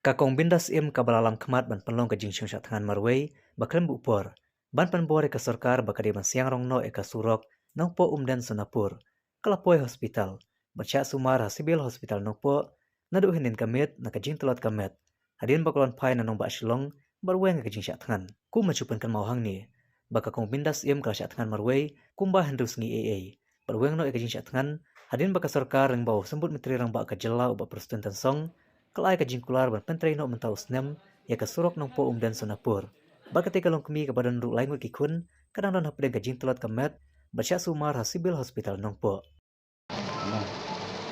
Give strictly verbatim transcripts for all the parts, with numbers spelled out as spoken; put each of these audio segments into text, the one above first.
Ka Kong Bindas Im kaba la lam khmat ban pynlong ka jingshong shah thngan marwei ba khlem buh por ban pynbor ïa ka sorkar ba ka dei ban siang rong noh ïa ka surok Nongpoh Umden Sonapur, ka la poi hospital ban shah sumar ha Civil Hospital Nongpoh naduh hynnin ka miet na ka jingtlot ka met, hadien ba ka la wan phai na nongbah Shillong bad weng ïa ka jingshah thngan. Kumba shu pynkynmaw hangne ba ka Kong Bindas Im ka la shah thngan marwei kumba hynriew sngi ei ei bad weng noh ïa ka jingshah thngan, hadien ba ka sorkar lyngba u Symbud Myntri Rangbah ka jylla u Bah Prestone Tynsong ka la ai ka jingkular ban pyntrei noh mynta u snem ïa ka surok Nongpoh Umden Sonapur. Bad katei ka longkmie kaba don ruh lai ngut ki khun ka dang don hapdeng ka jingtlot ka met bad shah sumar ha Civil Hospital Nongpoh.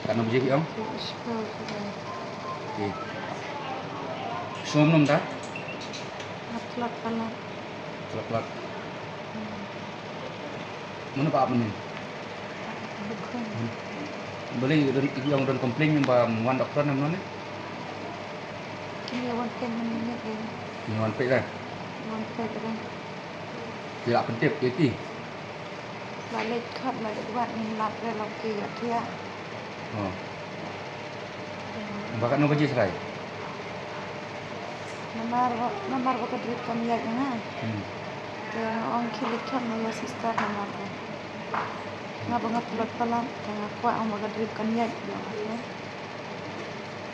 Katno baje phi ong? Phi sngewbha. Sngewbha ym ta? Nga tlot palat. Tlot palat. Mano ba ap mynne? Balei, phi ong don complain ba ym wan doktor ne mano ne? Kine wan peit mynne ne. Kine wan peit re? Wan peit re. Phi la pyntip ïa ki? La leit khot, la leit wad, ngim lap re, la ki ïa thiah. Oh. Ba katno baje shai? Namar ba, namar ba ka drip kam ïaid nga. Hmm. Te nga ong khie leit khot ma ïa sister namar ba nga ba nga tlot palat, te nga kwah ong ba ka drip kan ïaid.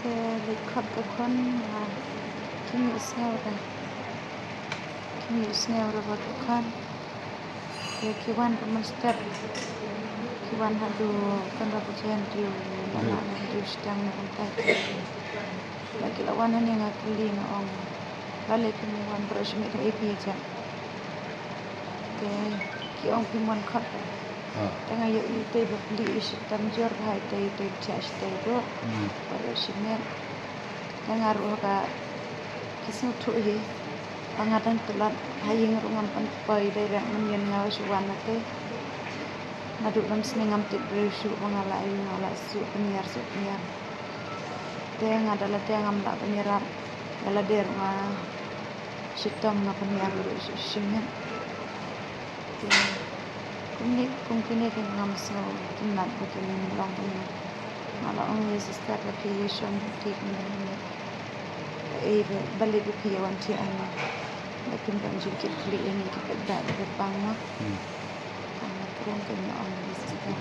Te leit khot ka khun, ah, kim ïohsngew re. Kim ïohsngew re ba ka khot. Te ki wan ka mynstep. Ki wan haduh kynrad baje, hynriew, la, la, hynriew shiteng na kumta. La ki la wan hangne nga kylli nga ong, balei phin wan baroh shi miet, ha A P H. Te ki ong phim wan khot. Ah. Te nga ïohi tei ba pli i shitom jur, ba hai tei, tei ba thiah shatei ruh. Hmm. Baroh shi miet. Te nga ruh ha ka, ka sngewthuh hi ba nga dang tlot, ha ïing ruh ngam pynpoi direct, mynnin nga shu wan na tei. Naduh lam sne ngam tip briew shuh ba nga la ïoh, nga la shu pynïar, shu pynïar. Te nga da lade ngam lah pynïarap, da lade ruh nga shitom, nga pynïar ruh shu shi miet. Te kumne, kum kine te ngam sngewtynnat ba kin long kumne. Nga la ong ïa sister ba ki ïa shong ki kumne. Ei, ba, balei ba phi ïa wan thiah hangne? Ba kin don jingkitkhlieh ïa ngi ki paidbah ba pang mo. Hmm. Ka nga kren, ka nga ong ïa sister.